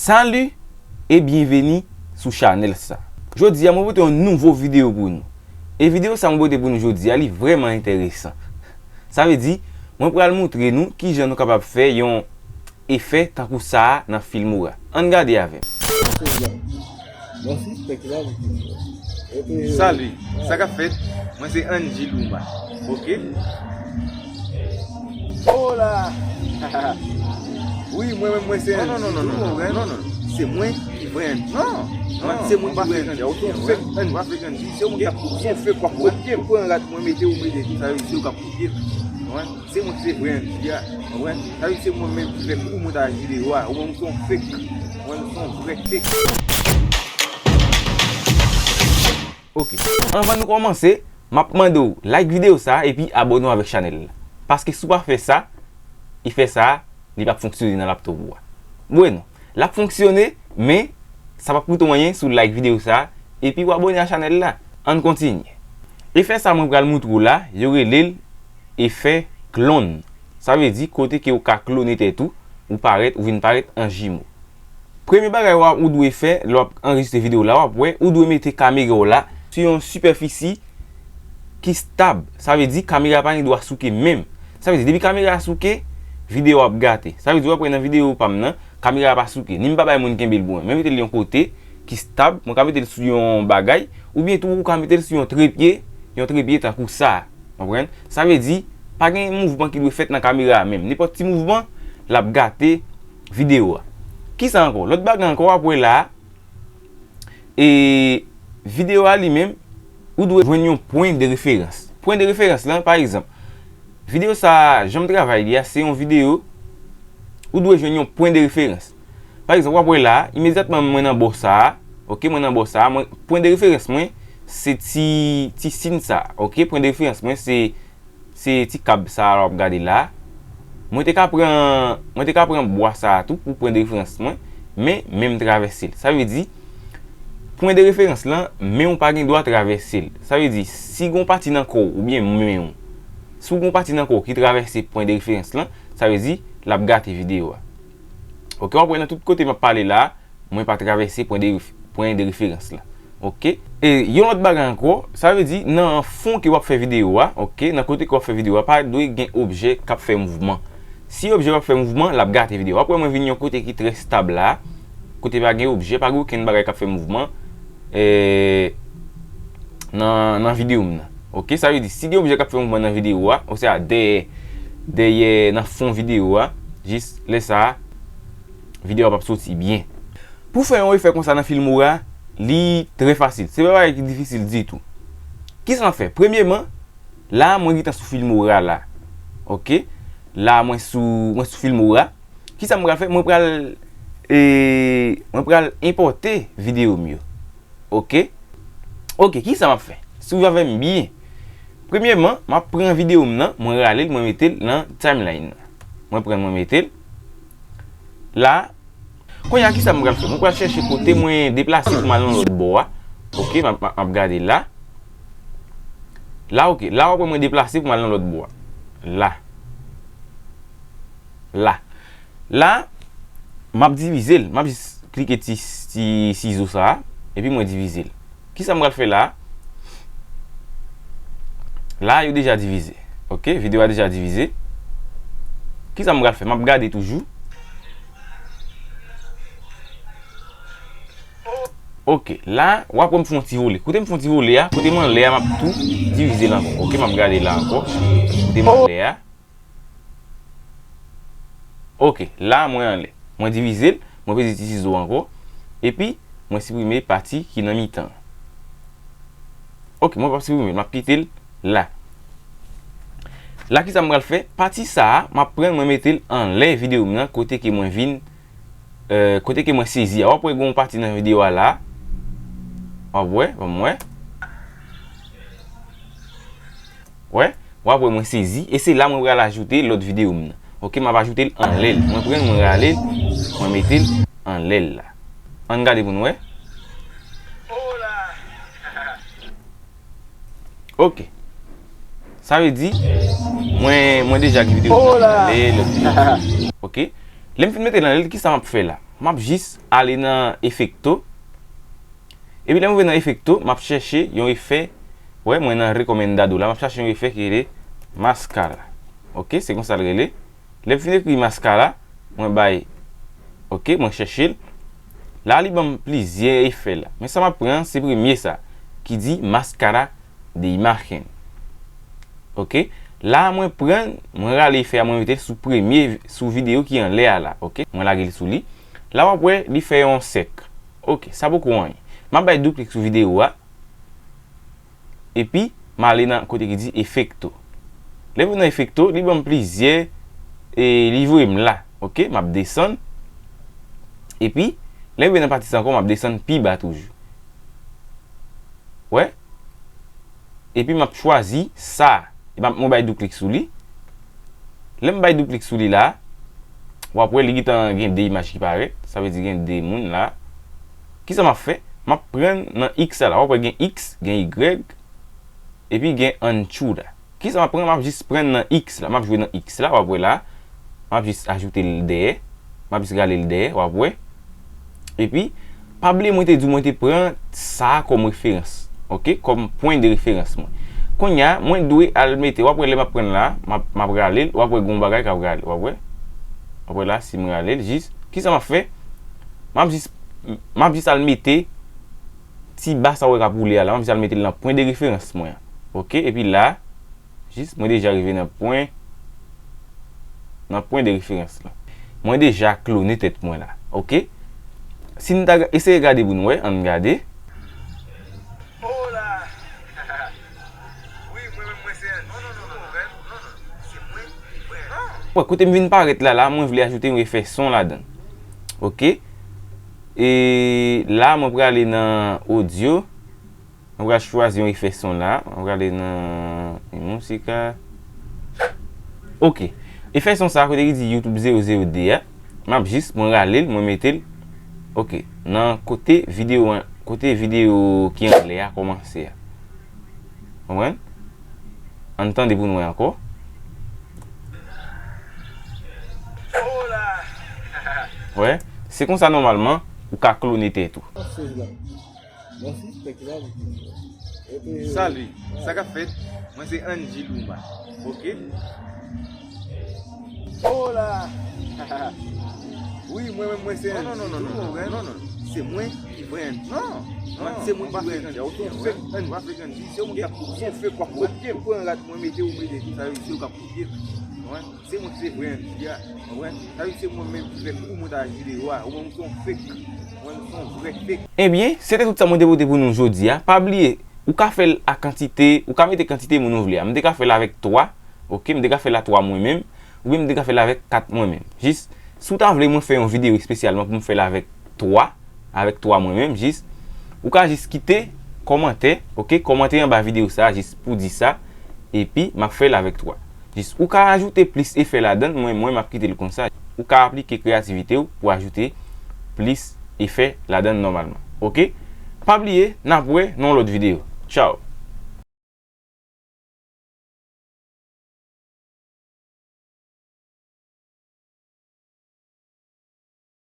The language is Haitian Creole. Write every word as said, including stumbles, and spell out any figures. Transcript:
Salut e byenveni sou chanèl sa. Jodi a, mwen pote yon nouvo videyo pou nou. E videyo sa mwen pote pou nou jodi a, li vrèman enteresan. Sa vle di, mwen pral montre nou kijan nou kapab fè yon efè tankou sa a nan Filmora. Ann gade avè m. Bon, sispèk la, li te fè. Epi, Salut, sa k ap fèt? Mwen se Angie Luma. Ok? Oh la! Wi, mwen menm, mwen se Angie. Non, non, non, non, non, non, non. Se mwen ki vrè Angie. Non, non, se mwen ki vrè Angie. Ou se yon fake Angie. Ou pa fake Angie. Se yon moun k ap kopye. Ou se yon fake, w ap kopye. Ou pran rad mwen mete, ou mete tou. Sa vle di se ou k ap kopye. Ou konprann? Se mwen ki se vrè Angie a. Ou konprann? Sa vle di se mwen menm ki fè kou montaj videyo a. Ou menm ou se yon fake. Ou menm ou se yon vrè fake. Ok. Anvan nou kòmanse, m ap mande w like videyo sa a epi abòne w avèk chanèl la. Paske si w pa fè sa, efè sa a, li p ap fonksyone nan laptop ou a. Bueno, l ap fonksyone, men sa p ap koute w anyen si w like videyo sa a epi w abòne a chanèl la. Ann kontinye. Efè sa a mwen pral montre w la, yo rele l efè klòn. Sa vle di kote ke w ka klone tèt ou, ou parèt, ou vin parèt an jimo. Premye bagay w ap, ou dwe fè lè w ap anrejistre videyo la, w ap wè, ou dwe mete kamera w la sou yon sipèfisi ki stab. Sa vle di kamera a pa gen dwa souke menm. Sa vle di depi kamera a souke, videyo a ap gate. Sa vle di w ap wè nan videyo pa m nan, kamera a pa souke. Ni m pa bay moun kenbe l pou mwen. Mwen mete l yon kote ki stab, mwen ka mete l sou yon bagay, oubyen tou ou ka mete l sou yon trepye, yon trepye tankou sa a. Konprann? Sa vle di, pa gen mouvman ki dwe fèt nan kamera a menm. Nenpòt ti mouvman, l ap gate videyo a. Kisa ankò? Lòt bagay ankò w ap wè la a, e videyo a li menm, ou dwe jwenn yon pwen de referans. Pwen de referans lan, pa egzanp, videyo sa a, jan m travay li a, se yon videyo, ou dwe jwenn yon pwen de referans. Pa egzanp, w ap wè la a, imedyatman mwen nan bò sa a, ok, mwen nan bò sa a, mwen, pwen de referans mwen, se ti, ti siy sa a, ok, pwen de referans mwen, se, se ti kab sa a w ap gade la a. Mwen te ka pran, mwen te ka pran bwa sa a tou pou pwen de referans mwen, men men m travèse l. Sa vle di, pwen de referans lan, men w pa gen dwa travèse l. Sa vle di, si gon pati nan kò w oubyen men w, si w gon pati nan kò w ki travèse pwen de referans lan, sa vle di, l ap gate videyo a. Ok, w ap wè nan tout kote m ap pale la a, mwen pa travèse pwen de ref-, pwen de referans la. Ok? E yon lòt bagay ankò, sa vle di nan fon ke w ap fè videyo a, ok, nan kote ke w ap fè videyo a, pa dwe gen objè k ap fè mouvman. Si objè w ap fè mouvman, l ap gate videyo a. W ap wè mwen vin yon kote ki trè stab la, kote pa gen objè, pa gen okenn bagay k ap fè mouvman, e, nan, nan videyo m nan. Ok, sa vle di, si gen objè k ap fè mouvman nan videyo a, oswa dèyè, dèyè nan fon videyo a, jis lè sa a, videyo a p ap soti byen. Pou fè yon efè konsa nan Filmora, li trè fasil. Se pa bagay ki difisil ditou. Kisa m ap fè? Premyeman, la a mwen gentan sou Filmora la. Ok? La a mwen sou, mwen sou Filmora. Kisa m pral fè? Mwen pral, e, mwen pral enpòte videyo m yo. Ok? Ok, kisa m ap fè? Swiv avè m byen. Premyeman, m ap pran videyo m nan, mwen rale l, mwen mete l nan timeline nan. Mwen pran l, mwen mete l. La, kounye a, kisa m pral fè? Mwen pral chèche kote mwen deplase pou m al nan lòt bò a. Ok, m ap, m ap, m ap gade la. La, ok. La, w ap wè mwen deplase pou m al nan lòt bò a. La. La. La, m ap divize l. M ap jis klike ti, ti sizo sa a, epi mwen divize l. Kisa m pral fè la a? La, yo deja divize. Ok, videyo a deja divize. Kisa m pral fè? M ap gade toujou. Ok, la, w ap wè m fè yon ti vole. Kote m fè yon ti vole a, kote m anlè a, m ap tou divize l ankò. Ok, m ap gade la ankò. Kote m anlè a. Ok, la mwen anlè. Mwen divize l, mwen peze ti sizo ankò. Epi, mwen siprime pati ki nan mitan an. Ok, mwen p ap siprime l, m ap kite l la. La, kisa m pral fè? Pati sa a, m ap pran l, mwen mete l anlè videyo m nan, kote ke mwen vin, e, kote ke mwen sezi a. W ap wè gen yon pati nan videyo a la. W ap wè, ban m wè. Wè, w ap wè mwen sezi, e se la mwen pral ajoute lòt videyo m nan. Ok, m ap ajoute l anlè l. Mwen pran l, mwen rale l, mwen mete l anlè l la. Ann gade pou n wè. Ok. Sa vle di, mwen, mwen deja gen videyo m nan anlè lòt videyo. Ok. Lè m fin mete l anlè l, kisa m ap fè la? M ap jis ale nan efekto. Epi lè m rive nan efekto, m ap chèche yon efè. Wè, mwen nan recomendado la, m ap chèche yon efè ki rele mascara. Ok, se konsa l rele. Lè m fin ekri mascara, mwen bay, ok, mwen chèche l. La, li ban m plizyè efè la. Men sa m ap pran, se premye sa, ki di mascara de imagen. Ok, la mwen pran, mwen rale efè a, mwen mete l sou premye, sou videyo ki anlè a la. Ok, mwen lage l sou li. La w ap wè, li fè yon sèk. Ok, sa poko anyen. M ap bay doub klik sou videyo a. Epi, m ale nan kote ki di efekto. Lè m vin nan efekto, li ban m plizyè, e li voye m la. Ok, m ap desann. Epi, lè m vin nan pati sa ankò, m ap desann pi ba toujou. Wè? Epi m ap chwazi sa. E m ap, mwen bay doub klik sou li. Lè m bay doub klik sou li la, w ap wè li gentan gen de imaj ki parèt. Sa vle di gen de moun la. Kisa m ap fè? M ap pran nan X la. W ap wè gen X, gen Y, epi gen anchura. Kisa m ap pran? M ap jis pran nan X la. M ap jwe nan X la, w ap wè la. M ap jis ajoute l dèyè. M ap jis rale l dèyè, w ap wè. Epi, pa bliye mwen te di w mwen te pran sa a kòm referans. Ok? Kòm pwen de referans mwen. Kounye a, mwen dwe al mete, w ap wè lè m ap pran l la, m ap, m ap rale l, w ap wè gen yon bagay k ap rale, w ap wè. W ap wè la, si m rale l, jis. Kisa m ap fè? M ap jis, m ap jis al mete ti ba sa w wè k ap woule a la, m ap jis al mete l nan pwen de referans mwen an. Ok? Epi la, jis, mwen deja rive nan pwen, nan pwen de referans la. Mwen deja klone tèt mwen la. Ok? Si n ta ga-, eseye gade pou n wè, ann gade. Wè, kote m vin parèt la, la, mwen vle ajoute yon efè son ladan. Ok? E la, mwen prale nan odyo. Mwen pral chwazi yon efè son la. Mwen prale nan mi música. Ok. Efè son sa, kote ki di YouTube zewo zewo de a. M ap jis, mwen rale l, mwen mete l. Ok. Nan kote videyo an, kote videyo ki anlè a kòmanse a. Konprann? Ann tande pou n wè ankò. Wè, se konsa nòmalman ou ka klone tèt ou. Salut, sa k ap fèt? Mwen se Angie Luma. Ok? Hola! Wi, mwen menm, mwen se Angie. Non, non, non, non, non, non, non, non. Se mwen ki vrè Angie. Non, non, se mwen ki vrè Angie. Ou se yon fake Angie. Se yon moun k ap, se yon fake, w ap kopye m. Pran rad mwen, mete ou mete tou, sa vle di se ou k ap kopye m. Konprann? Se mwen ki se vrè Angie a. Konprann? Sa vle di se mwen menm ki fè kou montaj videyo a. Ou menm ou se yon fake. Ou menm ou se yon vrè fake. Ebyen, se te tout sa mwen te pote pou nou jodi a. Pa bliye, ou ka fè l a kantite, ou ka mete kantite moun ou vle a. M te ka fè l avèk twa. Ok, m te ka fè l a twa mwen menm, oubyen m te ka fè l avèk kat mwen menm. Jis, si w ta vle mwen fè yon videyo espesyalman pou m fè l avèk twa, avèk twa mwen menm, jis, ou ka jis kite kòmantè, ok, kòmantè anba videyo sa a, jis pou di sa, epi m ap fè l avèk twa. Jis, ou ka ajoute plis efè ladan l, mwen, mwen, m ap kite l konsa. Ou ka aplike kreyativite w pou ajoute plis efè ladan l nòmalman. Ok? Pa bliye, n ap wè nan yon lòt videyo. Tchaw!